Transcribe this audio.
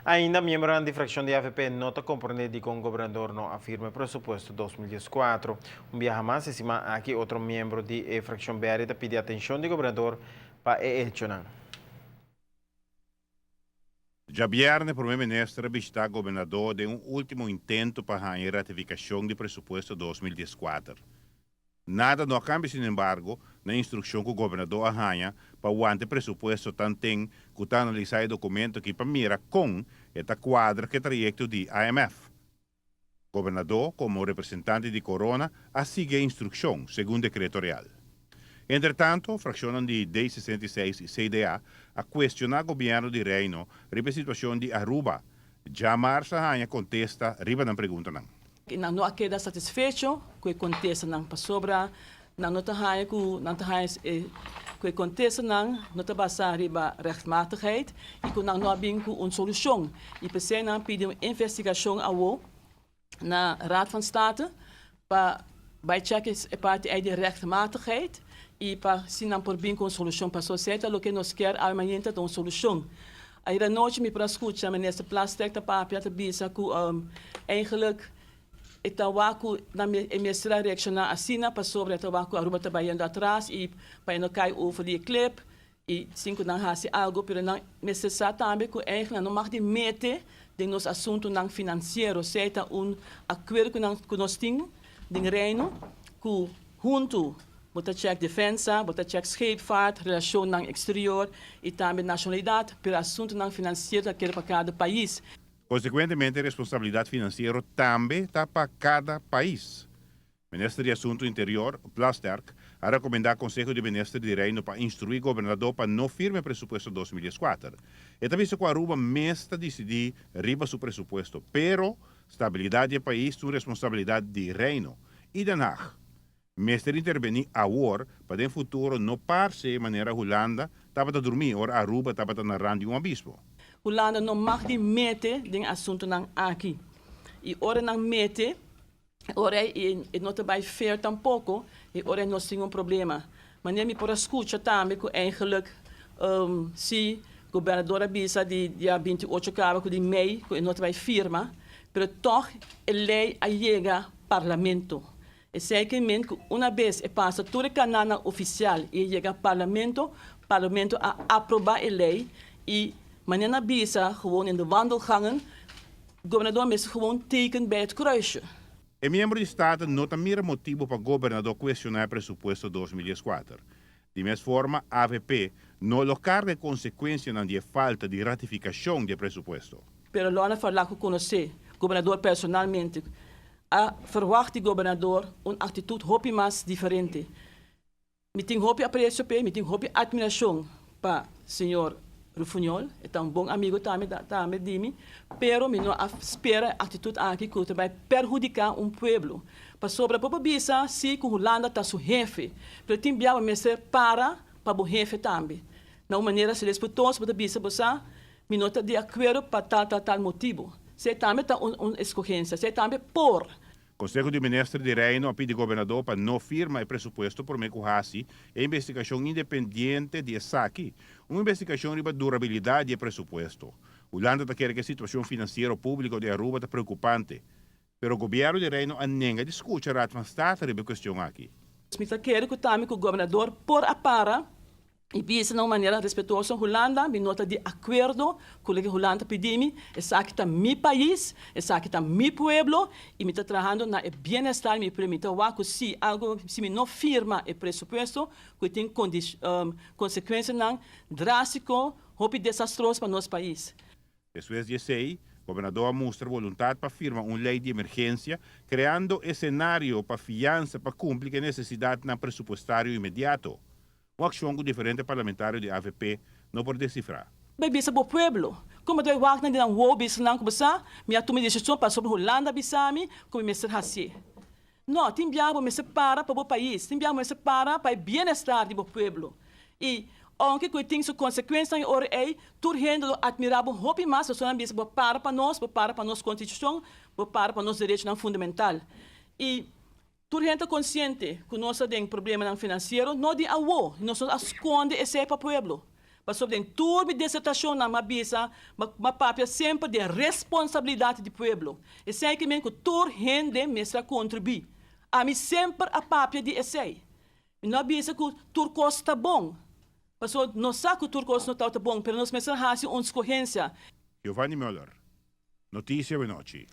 Ainda miembronan di fraccion di AVP no ta comprende dicon gobernador no a firma e presupuesto 2014. Un biaha mas e siman aki otro miembro di e fraccion Berry ta pidi atencion di gobernador pa e hechonan. Djabièrnè Promé Minister a bishitá Gobernador den un último intento pa haña e ratifikashon di presupuesto 2014. Nada no a kambia sinembargo na e instrukshon ku Gobernador a haña pa wanta e presupuesto tanten ku ta analisá e dokumento aki pa mira kon e ta kuadra ku e trayekto di IMF. Gobernador komo representante di Korona a sigui e instrukshon segun dekreto real. Entretanto, frakshonnan di D 66 i CDA a kuestioná gobièrnu di Reino riba e situashon di Aruba. Djamars a haña kontesta riba nan preguntanan. Nan no a keda satisfecho ku e kontestanan pasobra nan no ta haña ku nan ta haña ku e kontestanan no ta basá riba rechtmatigheid i ku nan no a bin ku un solushon. I p'esei nan a pidi un investigashon awo na Raad van State pa bai chèk e parti ei di rechtmatigheid i pa si nan por bin ku un solushon. Pasobra esei ta loke nos kier awe mainta ta un solushon. Ayer anochi mi por a skucha Minister Plasterk ta papia ta bisa ku eigenlijk e ta wak ku nan e mester a reakshoná asina pasobra e ta wak ku Aruba ta bayendo atras i pa e no kai over di e klip i sin ku nan hasi algu pero nan mester sa tambe ku eigenlijk nan no mag di mete den nos asuntunan finansiero. Esei ta un akuerdo ku nan ku nos tin den Reino ku huntu Bo ta check defensa, bo ta check scheepvaart, relacionnan exterior y tambe nacionalidad, pero asuntonan financiero ta keda pa cada pais. Consecuentemente responsabilidad financiero tambe ta pa cada pais. Minister di Asunto Interior, Plasterk, a recomenda Conseho di Minister di Reino pa instrui Gobernador pa no firma e presupuesto 2014. E ta bisa cu Aruba mes ta dicidi riba su presupuesto, pero stabilidad di e pais ta un responsabilidad di Reino y Den Haag. Mester intervení awor pa den futuro no parse manera Hulanda tabata drumí ora Aruba tabata na rand di un abismo. Hulanda no mag di mete den asuntunan aki. I ora nan mete, ora ei e no ta bai fair tampoko, i ora ei nos tin un problema. Manera mi por a skucha tambe ku eigenlijk si gobernador a bisa di dia 28 kaba ku di mei ku e no ta bai firma, pero tòg e lei a yega parlamento. Esei ke men ku una bes e pasa tur e kanalnan ofisial i e yega parlamento, parlamento a aprobá e lei i manera nan bisa gewoon in de wandelgangen, gobernador mester gewoon teken bij het kruisje. E miembro di Staten no ta mira motibu pa gobernador kuestioná e presupuesto 2014. Di mes forma avp no lo karga e konsekuensianan di e falta di ratifikashon di e presupuesto. Pero Lorna Farlaku konosé gobernador personalmente. A verwacht di gobernador un actitud hopi mas diferente. Mi tin hopi aprecio p'e, mi tin hopi admiracion pa señor Refunjol, e ta un bon amigo tambe tambe di mi, pero mi no a spera e actitud aki cu ta bay perhudica un pueblo. Pasobra bo por bisa si cu Hulanda ta su hefe, pero tin bia bo mester para pa bo hefe tambe. Na un manera respetuoso bo ta bisa bo sa, Mi no ta di akuerdo pa tal tal tal motibu. Esei tambe ta un un eskogensia. Esei tambe por. Konseho di Minister di Reino a pidi Gobernador pa no firma e presupuesto promé ku hasi e investigashon independiente di esaki, un investigashon riba durabilidat di e presupuesto. Hulanda ta kere ku e situashon finansiero públiko di Aruba ta preokupante, pero Gobièrnu di Reino a nenga di skucha Raad van State riba e kuestion aki. Mi ta kere ku tambe ku Gobernador por a para i bisa na un manera respetuoso, Hulanda, mi no ta di akuerdo ku loke Hulanda ta pidi mi, esaki ta mi pais, esaki ta mi pueblo i mi ta trahando na e bienestar di mi pueblo. Mi ta wak ku si algo, si mi no firma e presupuesto ku e tin konsekuensianan drástiko, hopi desastroso pa nos pais. Despues di esei, gobernador a mustra boluntat pa firma un lei di emergensia, kreando e senario pa fiansa pa kumpli ku e nesesidatnan presupuestario inmediato. Un akshon ku diferente parlamentario di avp no por desifrá. Bai bisa bo pueblo, Kuma ta bai wak nan di nan wou bisa nan ku bo sa, mi a tuma e desishon pasobra Hulanda a bisa mi ku mi mester hasié. No, tin biaha bo mester para pa bo pais, tin biaha bo mester para pa e bienestar di bo pueblo. I ounke ku e tin su konsekuensianan e ora ei, tur hende lo atmirá bo hopi mas pasobra nan bisa bo para pa nos, bo para pa nos konstitushon, bo para pa nos derechonan fundamental. I tur hende ta konsiente ku nos ta den problemanan finansiero, no di awo, nos no a skonde esei pa pueblo. Pasobra den tur mi disertashonnan m'a bisa, m'a papia semper di e responsabilidat di pueblo. Esei ke men ku tur hende mester a kontribuí. Ami semper a papia di esei. Mi no a bisa ku tur kos ta bon. Pasobra nos sa ku tur kos no tabata bon, pero nos mester hasi un skohensia. Giovanni Muller, Noticia Awenochi.